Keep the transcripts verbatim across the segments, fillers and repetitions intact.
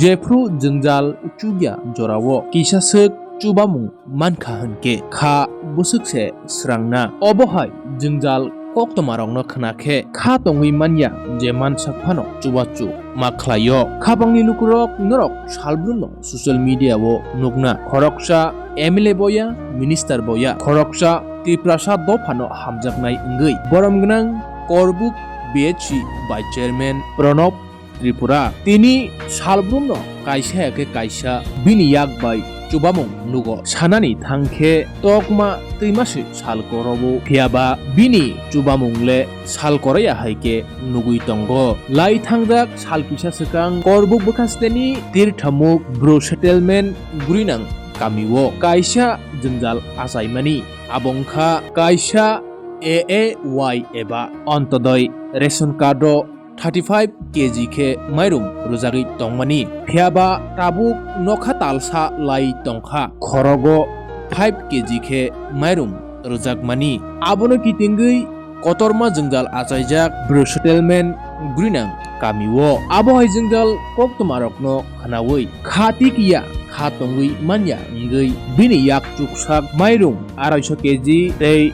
Jephru jwngjal chukya jorao kisa swk chubamung mankha hwnkhe kha bwswk se srangna. Obo hai jwngjal koktwmarokno khna khe kha tongwi manya je mansak phano chubachu ma khlaio. Khapangni lukurok norok salbrumno social media-o nukna. Khoroksa M L A boya, minister boya, khoroksa Tiprasa dophano hamjaknai wngwi borom gwnang Korbuk B H C Vice Chairman Pranab Tripura. Tini salbrumno kaisa ya khe kaisa bini yak bai chubamung nugo. Sanani thang khe tokma twima se sal korobo, phiyaba bini chubamung le sal koroya hai khe nugwi tongo. Lai thangjak sal kisa swkang Korbuk bwkhasteni Tirthamuk Bru Settlement Gurinang kamio kaisa jwngjal achaimani. Abo wngkha kaisa A A Y eba Antyodoi ration card o thirty five K G khe mairum rwjagwi tongmani. Phiyaba tabuk nokha talsa lai tongkha, khorogo five K G khe mairum rwjakmani. Abono kitingwi kotorma jwngjal achaijak Bru Settlement Gurinang kamio. Abo hai jwngjal koktwmarokno khnaui kha tikya kha tongwi manya wngwi bini yak chuksak mairum arai sho K G tei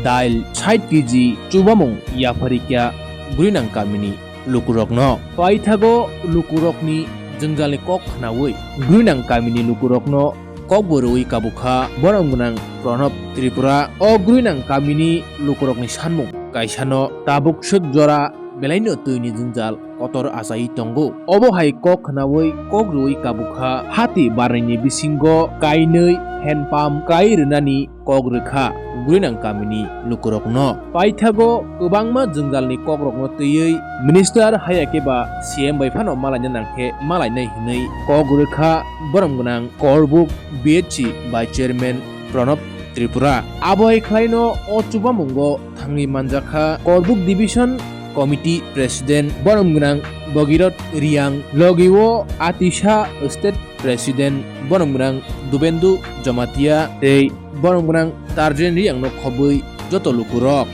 dail sait K G chubamung yapharikya Gurinang kamini lukurokno. Paithago lukurokni jwngjalni kok khnaui Gurinang kamini lukurokno kokbo rwui kabukha borom gwnang Pranab Tripura. O Gurinang kamini lukurokni sanmung kaisano tabuk swk jora belaino twini jwngjal kotor achaiwi tongo. Obo hai kok khnaui kok rwui kabukha hati barnini bisingo kainwi hand pump kai rwnani kok rwkha Gurinang kamini lukurokno. Paithago kwbangma jwngjalni kokrokno twiwi minister haya khe ba C M bai phano malaina nangkhe malainai hwnwi kok rwkha borom gwnang Korbuk B H C Vice Chairman Pranab Tripura. Abo hai khlaino o chubamungo thangwi manjakha Korbuk Division Committee President borom gwnang Bhagirath Reang, logi o Atisa State President borom gwnang Dubendu Jamatia tei borom gwnang Tarjen Reang no khobwi joto lukurok.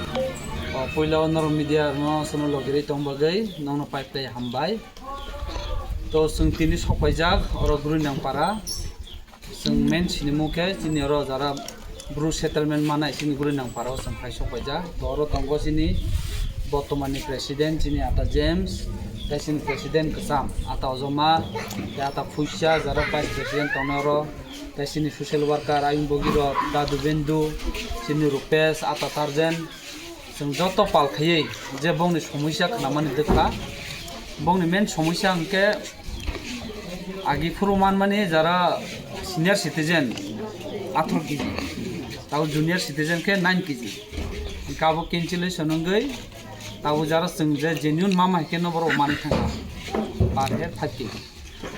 O, puila o norok media no sono logirwi tong bagwi nokno pipe tei hambai. To chwng tini sok paijak oro Gurinang para. Chwng main sinimung khe chini oro jara Bru settlement manai chini Gurinang para o chwng phai sok paijak. To oro tongo chini bortomani president chini Ata James, tei chini president kwcham Ata Ojoma, tei Ata Phuisa jara vice president tongnai oro, tei chini social worker Ayung Bhagirath, Dadu Bendu, chini Rupesh, Ata Tarjen. Chwng joto pal khaiwi je bongni somosya khnamani dwkha. Bongni main somosya hwnkhe agi phuru manmani jara senior citizen atharo K G, tabo junior citizen khe nine K G. Hwnkhe abo cancellation wngwi tabo jara chwng je genuine mama hai khe no borok manwi thangkha per head five K G.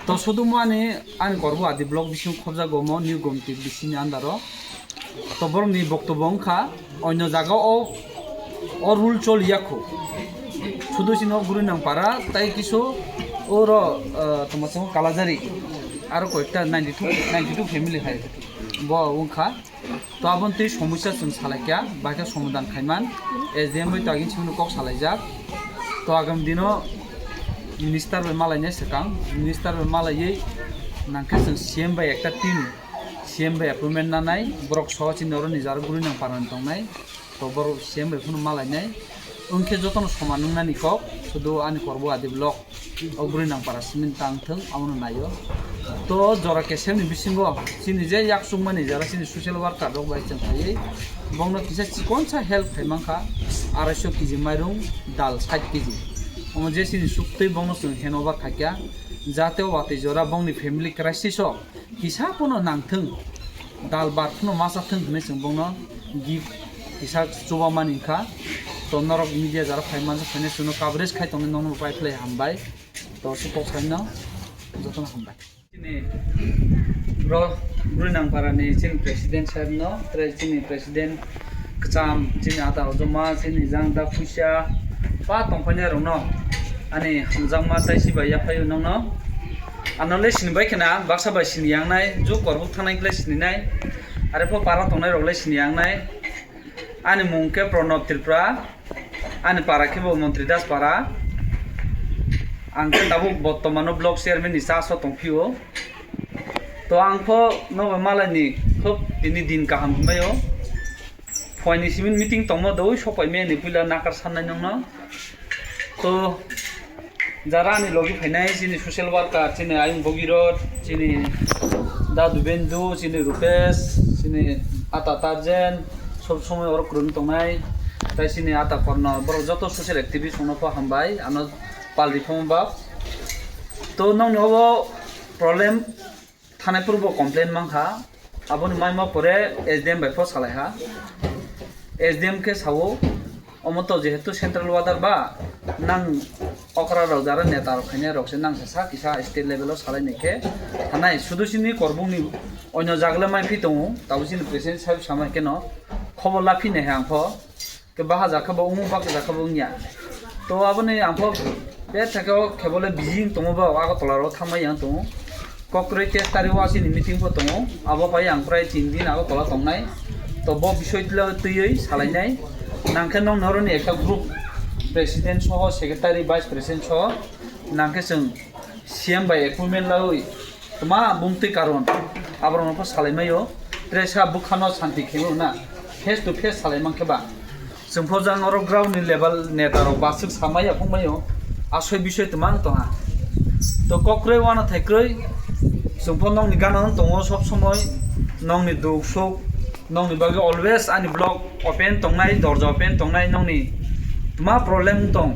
To sudumani ani Korbuk Adi block bising khobjago omo New Gomti bisini under o. To borokni boktobo wngkha oino jaga o, o rule choliya kho. Sudu sino Gurinang para tai kisu oro, eh, tongma chongo Kalajari aro koyekta ninety two, ninety two family hai bo wngkha. To aboni twi somosya chwng salaikha, bahai khe somadan khaiman, S D M bai to agini simi kok salaijak. To agam dino minister bai malainai swkang, minister bai malaiwi nangkhe chwng C M bai ekta team, C M bai appointment nanai, borok soho chini oro nijaro Gurinang parani tongnai, to borok C M bai phano malainai. Wngkhe jotono soman wngnani kok, sudu ani Korbuk Adi block. O Gurinang para simi tang thung, abono naio. To jora kesem ni bisingo chini je yak chukmani jara chini social worker rok bai chwng phaiwi bongno kisa chikonsa help khai mankha, arai sho K G mairung, dal sait K G. Omo je chini suktwi bongno chwng hand over khaikha, jate o watwi jora bongni family crisis o kisa phano nangthung, dal bar phano macha thung hwnwi chwng bongno gift kisa chubamani wngkha. To norok media jara phai mansa phainai chwngno coverage khai tongnai nokno pai phlai hambai. To se kok saino jotono hambai. Chini bro Gurinang parani chini president sir no, tei chini president kwcham, chini Ata Ojoma, chini jang da Phuisa, pa tongphainai rokno ani hamjakma tei sibai yaphaio nokno. Ano le sini bai khna, baksa bai sini yangnai, juk Korbuk thangnai kle sininai, are pho para tongnai rok le sini yangnai. Ani mung khe Pranab Tripura, ani para khe bo Montri Das para, Ang khe tabuk bortomano block chairman ni charge o tongphio. To ang pho nobo malai ni khub tini din kaham hwnbaio. Phoini simi meeting tongmo doi sopai mani puila nakar sannai nongno. To jara ani logi phainai chini social worker, chini Ayung Bogirot, chini Da Dubendu, chini Rupesh, chini Ata Tarjen, sob somoi oro kwrwng tongnai. Tai chini Ata Korno, borok joto social activist rokno pho hambai, ano pal ri phano ba. To nongni obo problem thanai phuru bo complain mankha, aboni maima pore S D M bai pho salai ha. S D M khe sao, omo to jehetu central order ba, nang okra rok jara neta rok khainai rok se nang se sa kisa state level o salai nai khe thanai, sudu sini Korbungni onyo jagla mai phi tongo, tabo sini president sahib samai khe no khobor laphi nai ha ang pho. Ke baha jakha bo wng, bak jakha bo wngya. To aboni ang pho be thake o khe bole busy wng tongo ba, Agartala ro thangmai yang tongo. Kokroi teis tarik o asini meeting pho tongo. Abo pai ang prai tin din Agartala tongnai. To bo bisoi tla twiwi salainai. Nangkhe nong noroni ekta group president soho, secretary, vice president soho. Nangkhe chwng C M bai appointment lawi tma bumtwi karon aborokno pho salai maio. Tre sa bwkhano santi khewi na face to face salai mankhe ba. Chwng pho jang oro ground ni level neta rok baswk samai ya phung maio. Asoi bisoi tma wng tongha. To kok kwrwi wana thai kwrwi chwng pho nokni gana wng tongo sob somoi. Nokni duk sok nokni bagwi always ani block open tongnai, dorja open tongnai nokni tma problem wng tong.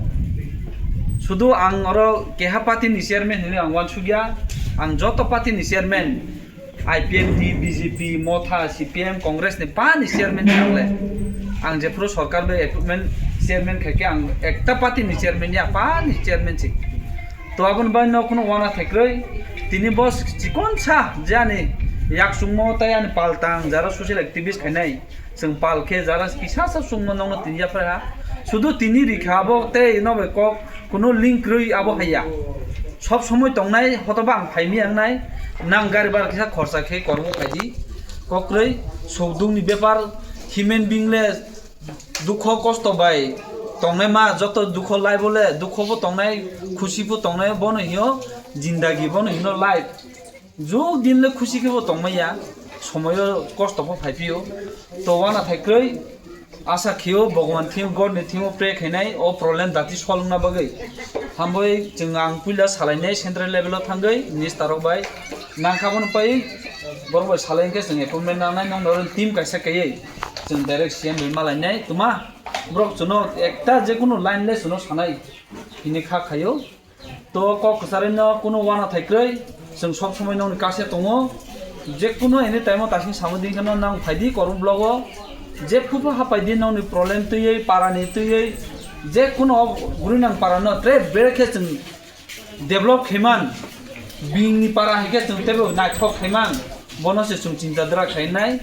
Sudu ang oro keha party ni chairman hinwi ang wansukya, ang joto party ni chairman, I P F T, B J P, Motha, C P M, Congress ni pani chairman ni ang le. Ang jephuru sorkar bai appointment chairman khai khe ang ekta party ni chairman ya, pani chairman si. To aboni bai no kuno wana thai kwrwi, tini bo chikon sa je ani yak chungmo tai ani paltang jara social activist khainai. Chwng pal khe jara kisa sa chwngno nokno tini yaphar ha. Sudu tini rikha abo tei no bai kok kuno link kwrwi abo haiya. Sob somoi tongnai hotoba ang phaimi ang nai. Nang gari bar kisa khorsa khe kormo phaidi. Kokrwi sokdung ni bepar human being le dukho kosto bai tongnai ma joto dukho life o le dukho bo tongnai khusi bo tongnai bono hino jindagi bono hino life. Jog din le khusi khe bo tongmaya, somoyo kosto pho phai phio. To wana thai kwrwi asa khio Bhagwan thing God ni thingo pray khainai o problem dati solvna bagwi. Hamboi chwng ang puila salainai central level o thangwi minister rok bai nangkha bono pai borok bai salai khe chwng appointment nangnai nong norok team kaisa kaiwi chwng direct C M bai malainai tuma borok chwngno ekta jekunu line le chwngno sanai hini kha khaio. To kok kwcharwi no kuno wana thai kwrwi, chwng sob somoi nokni kase tongo. Je kuno any time o tasing samung din kheno nang phaidi Korbung blogo. Je phupha hapai di nokni problem twiwi, para ni twiwi, je kuno guri nang para no tre bere khe chwng develop khaiman, bini para hai khe chwng tebo naithok khaiman, bono se chwng chinta dra khainai.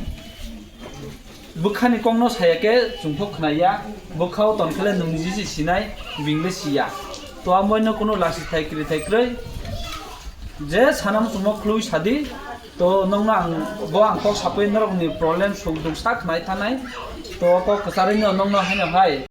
Bwkhani kokno saya khe chwngkhe khnaya, bwkhao tonkhele nwng niji se sinai, bini le siya. To amoino kuno lasi thai kwrwi thai kwrwi je sana muchungma khului sadi. To nokno ang bo ang kok sapui norokni problem suk duk sa khnai thanai. To kok kwcharwi no nokno haino hai